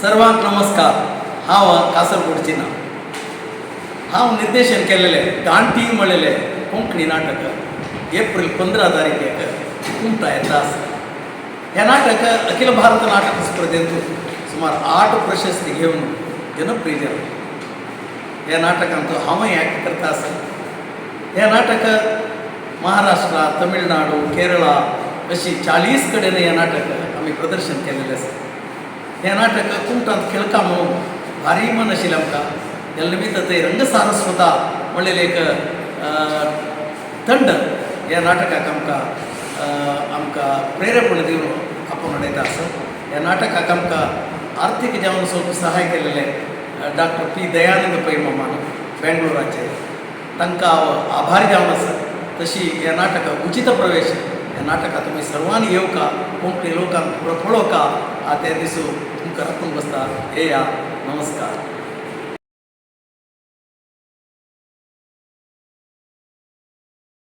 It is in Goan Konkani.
सर्वांक नमस्कार. हांव कासरगोडची ना. हांव निर्देशन केलेले गांठी म्हणलेले कोंकणी नाटक एप्रिल 15 तारखेक कुमटा येता आसा. हे नाटक अखिल भारत नाटक स्पर्धेंत सुमार 8 प्रशस्ती घेवन जनप्रिय जालें. ह्या नाटकांत हांवूय ॲक्ट करता आसा. हें नाटक महाराष्ट्र, तमिळनाडू, केरळा अशी 40 कडेन हें नाटक आमी प्रदर्शन केलेलें आसा. हें नाटक कुमटांत खेळका म्हणून भारी मन आशिल्लें आमकां. ह्या निमित्त थंय रंगसारस्वता म्हणलेलें एक थंड ह्या नाटकाक आमकां आमकां प्रेरपण दिवन आपोवन उडयता आसा. ह्या नाटकाक आमकां आर्थीक जावन सोब सहाय केलेलें डॉक्टर पी दयानंद पै मामान बेंगलोराचे, तांकां हांव आभारी जावन आसा. तशी ह्या नाटकाक उचित प्रवेश. ह्या नाटकाक तुमी सर्वांनी येवका, कोंकणी लोकांक पळोवका. आ ते दिसू तुमकां राखून बसता. येया, नमस्कार.